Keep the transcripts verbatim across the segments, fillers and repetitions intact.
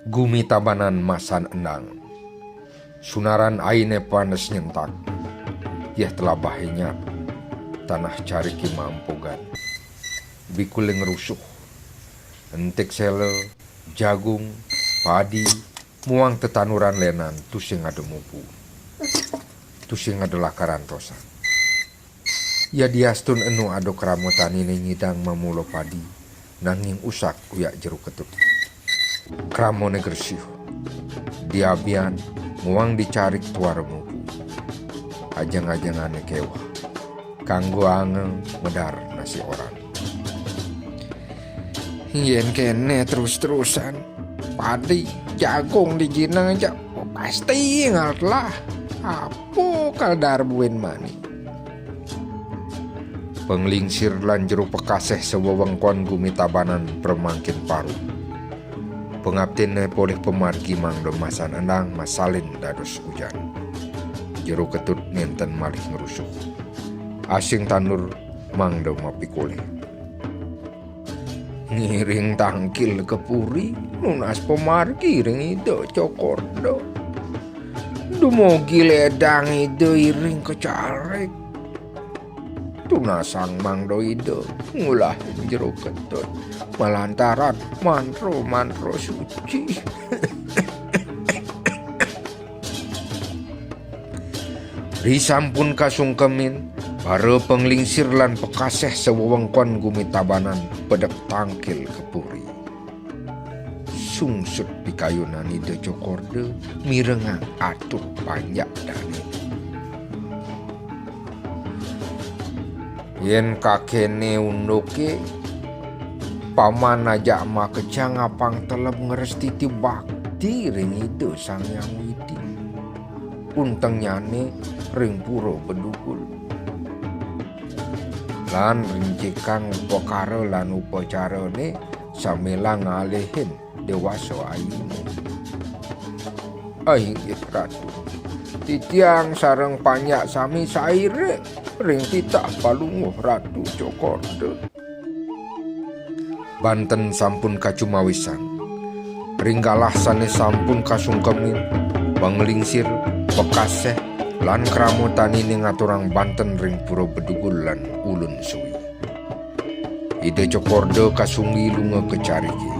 Gumi Tabanan masan endang. Sunaran aine panes nyentak. Yeh telabah inyat. Tanah carike mampogan. Bikule ngrusuh. Entik sele, jagung, padi, muang tetanuran lenan tusing ada mupu. Tusing ada lakaran tosan. Yadiastun enu ada krama tanine nyidang mamula padi, nanging usak uyak Jero Ketut. Kramane gresih. Diabian, muang dicarik tuara mupu. Ajeng-ajengane keweh. Kanggo angeng medar nasi orang. Yen kene terus-terusan, padi, jagung dijineng aja pasti ngatlah. Apa kal dar buin mani? Penglingsir lan Jero Pekaseh sewewengkon Gumi Tabanan premangkin paru. Pengaptinne polih pamargi mangda masan endang masalin dados ujan. Jero Ketut nenten malih ngrusuh. Asing tandur mangda mapikolih. Ngiring tangkil ka puri, nunas pamargi ring Ida Cokorda. Dumugi ledang Ida iring kacarik. Tunasang mangda Ida ngulahin Jero Ketut malantaran mantra-mantra suci. Risampun kasungkemin, para penglingsir lan pekaseh sewewengkon Gumi Tabanan pedek tangkil ka puri. Sungsut pikayunan Ida Cokorda mirengang atur panjak dane. Yen kakene unduke, paman ajak makejang apang teleb ngrestiti bakti ring Ida Sang Hyang Widi. Untengnyane ring Pura Bedugul. Lan rincikang upakara lan upacarane sambilang ngalihin dewasa ayune. Inggih Ratu, titiang sareng panjak sami saire ring titah Palungguh Ratu Cokorda. Banten sampun kacumawisan. Ring galah sane sampun kasungkemin, panglingsir, pekaseh, lan krama tanine ngaturang banten ring Pura Bedugul lan Ulun Suwi. Ida Cokorda kasunggi lunga ka carike.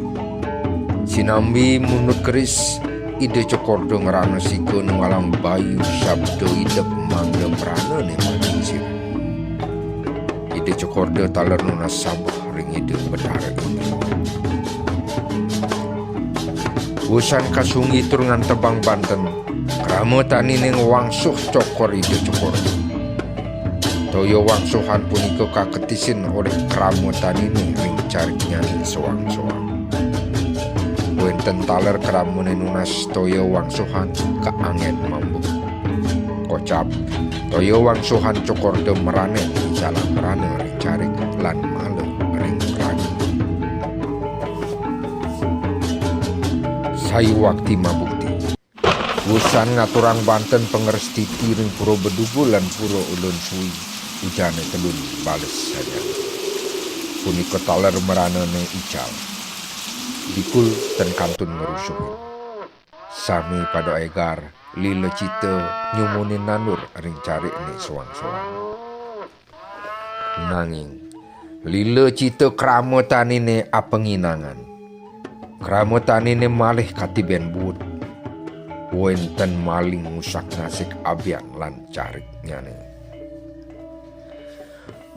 Sinambi mundut keris, Ida Cokorda ngrana sika nunggalang bayu sabda idep mangda mranane manglingsir. Ida Cokorda taler nunas sabeh ring Ida Betara Indra. Wusan kasunggi tur ngantebang banten, krama tanine ngwangsuh cokor Ida Cokorda. Toya wangsuhan punika kaketisin olih krama tanine ring cariknyane soang-soang. Wenten taler kramane nunas toya wangsuhan kaangen mambuk. Kocap, toya wangsuhan Cokorda mranen icalang mrana ring carik lan mala ring raga. Sayuwakti mabukti. Wusan ngaturang banten pangrestiti ring Pura Bedugul lan Pura Ulun Suwi, ujane telun bales sajan. Punika taler mranane ical. Bikul ten kantun ngrusuhin. Sami pada egar, lila cita nyumunin nandur ring carikne soang-soang. Nanging, lila cita krama tanine apanginangan. Krama tanine malih katiben buut. Wenten maling ngusak-ngasik abian lan cariknyane.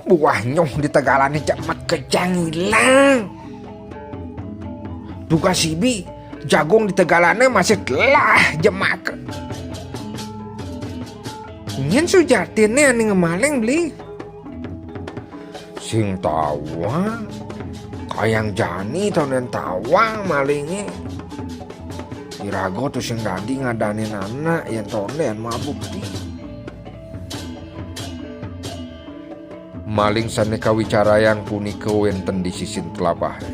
Buah nyuh di tegalane jemak kejang ilang. Dugas ibi, jagung di tegalane masih telah jemak. Nyen sujatine ane ngemaling beli. Sing tawang, kayang jani tonden tawang malinge. Iraga tusing dadi ngadanin anak yen tonden mabukti. Maling sane kawicarayang punika wenten di sisin telabahe.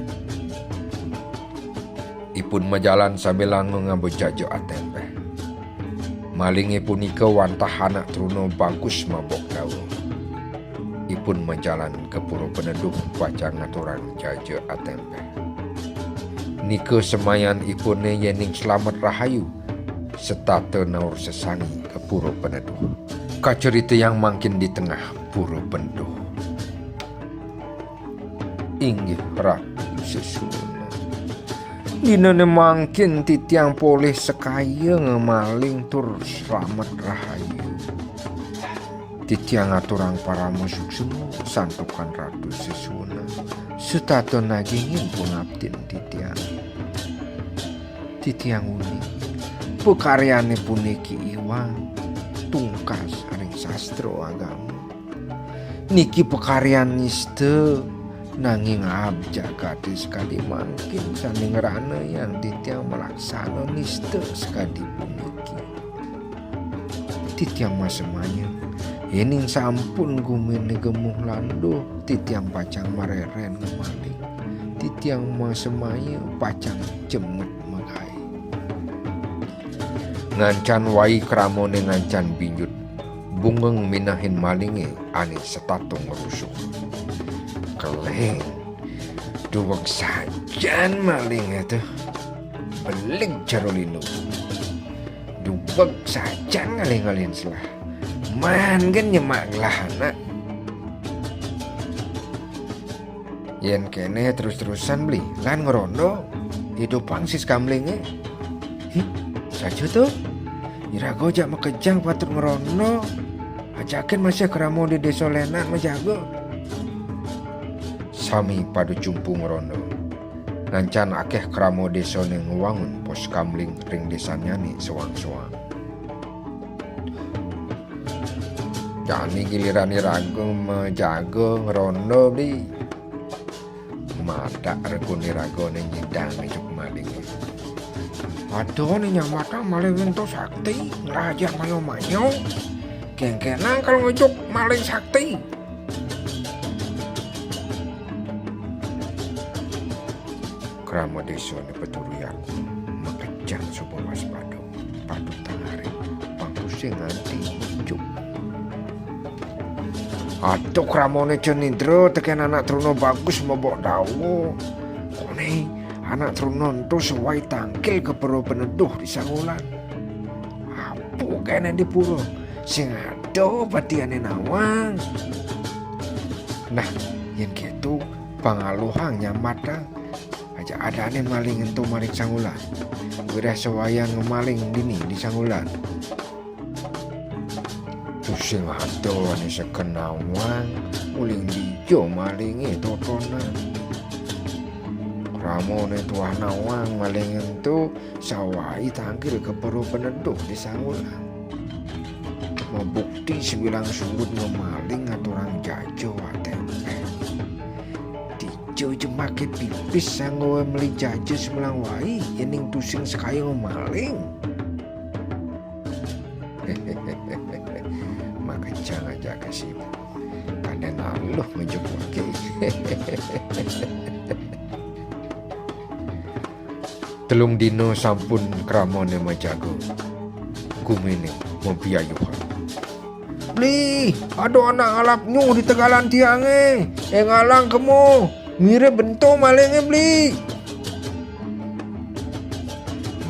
Ipun majalan sambilanga ngaba jaja atempeh. Malinge punika wantah anak truna bagus mabok dawa. Ipun majalan ka Pura Peneduh pacang ngaturang jaja atempeh. Nika semayanipune yening slamet rahayu, setata naur sesangi ka Pura Peneduh. Kacaritayang mangkin di tengah Pura Peneduh. Inggih Ratu Sesuna. Dinane mangkin titiang polih sakaya ngamaling tur slamet rahayu. Titiang aturang parama suksma santukan Ratu Sesuna. Setata nagingin pangaptin titiang. Titiang uning, pakaryane puniki iwang tungkas ring sastra agama. Niki pakaryan nista, nanging aab jagate sakadi mangkin sane ngranayang titiang malaksana nista sakadi puniki. Titiang masemaya, yening sampun gumine gemuh landuh, titiang pacang mareren ngamaling. Titiang masemaya pacang jemet magae. Ngancan wai kramane ngancan binjut, bungeng minahin malinge ane setata ngrusuh. Keleng, duweg sajan malinge to. Belig jero linu. Duweg sajan ngalih-ngalihin selah. Man gen nyemak gelah anak. Yen kene terus-terusan, Beli, lan ngrondo, idupang Sis Kamlinge. Hi, saja to. Iraga jak makejang patut ngrondo. Ajakin masih krama di desa lenan majaga. Sami pada jumpu ngrondo. Ngancan akeh krama desane ngwangun pos kamling ring desannyane soang-soang. Jani giliran iraga majaga ngrondo, Beli. Madak regune ragane nyidang ngejuk malinge. Aduh, ne nyamatang maling ento sakti, ngrajah mayo-mayo. Kengkenang kalau ngejuk maling sakti. Krama desane peturuyan makejang suba waspada. Patut tangaring pangkusing nganti ijuk. Aduh, kramane Cenindra teken anak truna bagus mebok dawa. Kone anak truna ento sawai tangkil ka Pura Peneduh di Sangulan. Apa kene di pura? Sing ada batiane nawang. Nah, yen keto, pangaluhang nyamatang. Aja adane maling ento maring Sangulan. Wireh sawayang ngemaling dini di Sangulan. Tusing ada ane seken nawang, uling dija malinge totonan. Kramane tuah nawang maling ento sawai tangkil ka Pura Peneduh di Sangulan. Mabukti sabilang sundut ngemaling aturang jaja watepe. Dija jemake pipis sangga meli jaja semelang wai, yening tusing sakaya ngemaling. Makejang ajaka sibuk. Kanden aluh ngejuk wake. Telung dina sampun kramane majaga. Gumine mabiayuhan. Beli, ada anak ngalap nyuh di tegalan tiange. Eh, ngalang kemo. Mirib bento malinge, Beli.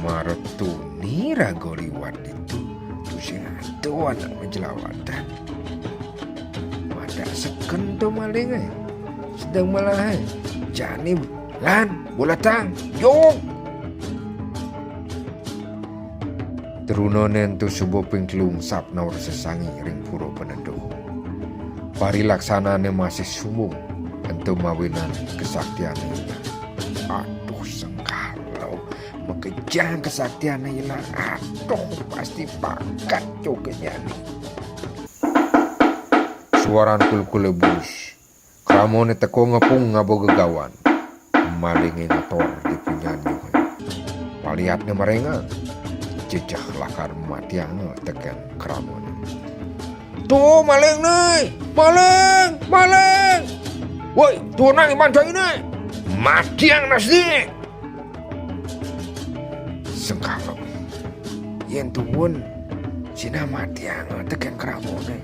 Mara tuni raga liwat ditu, tusing ada anak majelawatan. Madak seken to malinge. Sedeng melahe. Jani lan, bolatang, jog. Trunane ento suba ping telu ngesap naur sesangi ring Pura Peneduh. Parilaksanane masih sumbung, ento mawinan kesaktiane ilang. Aduh, sengkala, makejang kesaktiane ilang. Aduh, pasti pakat jogenyane. Suaran kulkule bulus. Kramane teka ngepung ngaba gegawan. Malinge ngetor di punyan nyuhe. Paliatne marengang. Jejeh lakar matianga teken kramane. "Tuh, maling ne! Maling! Maling! Woi, tuunang iman jaine! Matiang nasdi!" Sengkala. Yen tuun, sinah matianga teken kramane.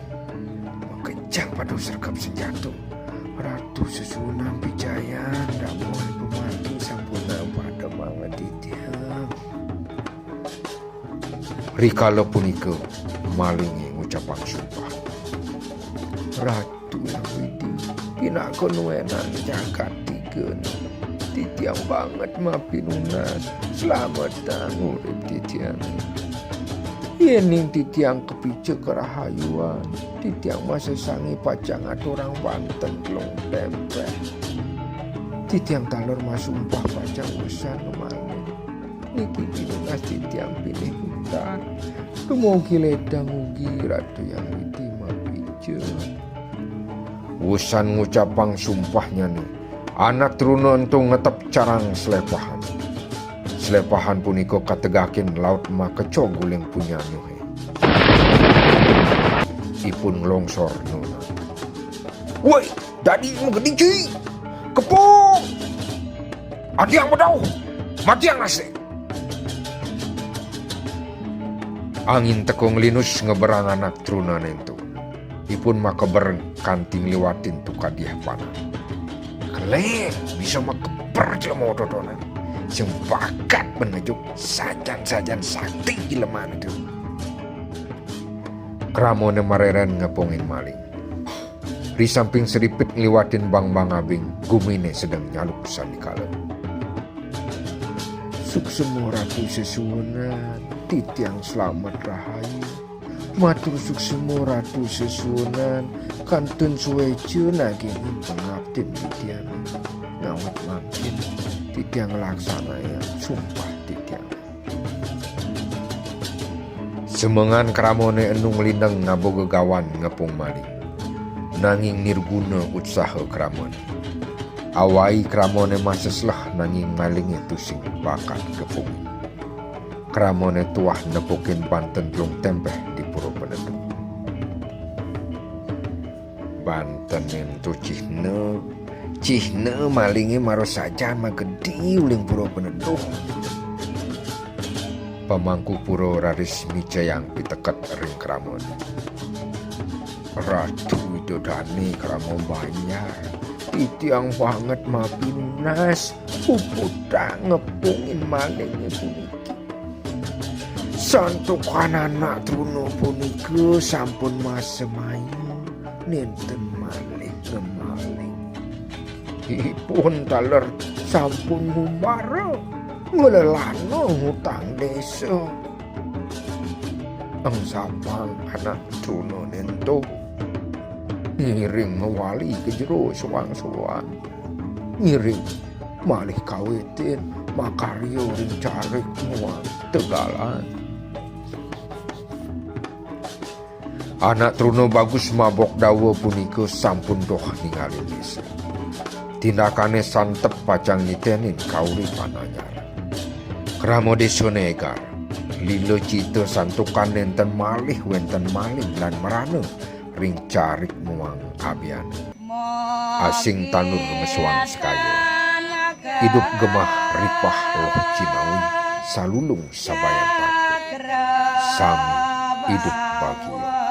Makejang padu sregep senjata. Ratu Sesuunan Pijayan, dawuh pemati sampun pada Rikala punika malingé ngucapang sumpah. Ratu Hyang Widhi, pinaka nuénan jagat tiga. Titiang banget mapinunas, slametang urip titiang. Yéning titiang kapica karahayuan, titiang masesangé pacang aturang banten telung tempeh. Titiang taler masumpah pacang usan maling. Niki pinunas titiang pinih utar. Dumugi ledang ugi Ratu Hyang Widhi mapica. Wusan ngucapang sumpahnyané, anak truna ento ngetep carang slepahan. Slepahan punika kategakin laut makeca guling punyanyuhé. Ipun nglongsor nunas. Woi, dadi magedi ci. Kepung. Adiang bedauh. Matiang nasib. Angin teka nglinus ngeberang anak trunané ento. Ipun makeber kanti ngliwatin tukadih panan. Kelih bisa makeber jelema ototonan. Sing bakat menejuk sajan-sajan sakti jelemané ento. Kramané mareren ngepungin maling. Ri samping seripit ngliwatin bangbang abing, guminé sedeng nyaluk sandikala. Suksema Ratu Sesuunan, titiang slamet rahayu. Matur suksema Ratu Sesuunan, kantun suéca nagingin pangaptin titiang. Ngawit mangkin, titiang nglaksanayang sumpah titiang. Semengan kramané enu nglindeng ngaba gegawan ngepung maling. Nanging nirguna utsaha kramané. Awai kramané masesleh nanging malingé tusing bakat kepung. Kramané tuah nepukin banten telung tempeh di Pura Peneduh. Banten ento cihna, cihna malingé mara sajan magedi uling Pura Peneduh. Pamangku pura raris micayang piteket ring kramané. Ratu Ida Dané krama banjar, titiang banget mapinunas, puputang ngepungin malingé puniki. Santukan anak truna punika sampun masemayu, nénten malih ngemaling. Ipun taler sampun ngumbara, nglelana ngutang désa. Engsapang anak truna nénto, ngiring mawali ka jero soang-soang. Ngiring malih kawitin makarya ring carik muang tegalan. Anak truna Bagus Mabok Dawa punika sampun doh ningalin désa. Tindakané santep pacang nitenin kauripan anyar. Krama désané égar, lila cita santukan nénten malih wénten maling lan mrana ring carik muang abiana. Asing tanur mesuang sekaya. Idup gemah ripah loh cinawi, salulung sabayantaka. Sami idup bagia.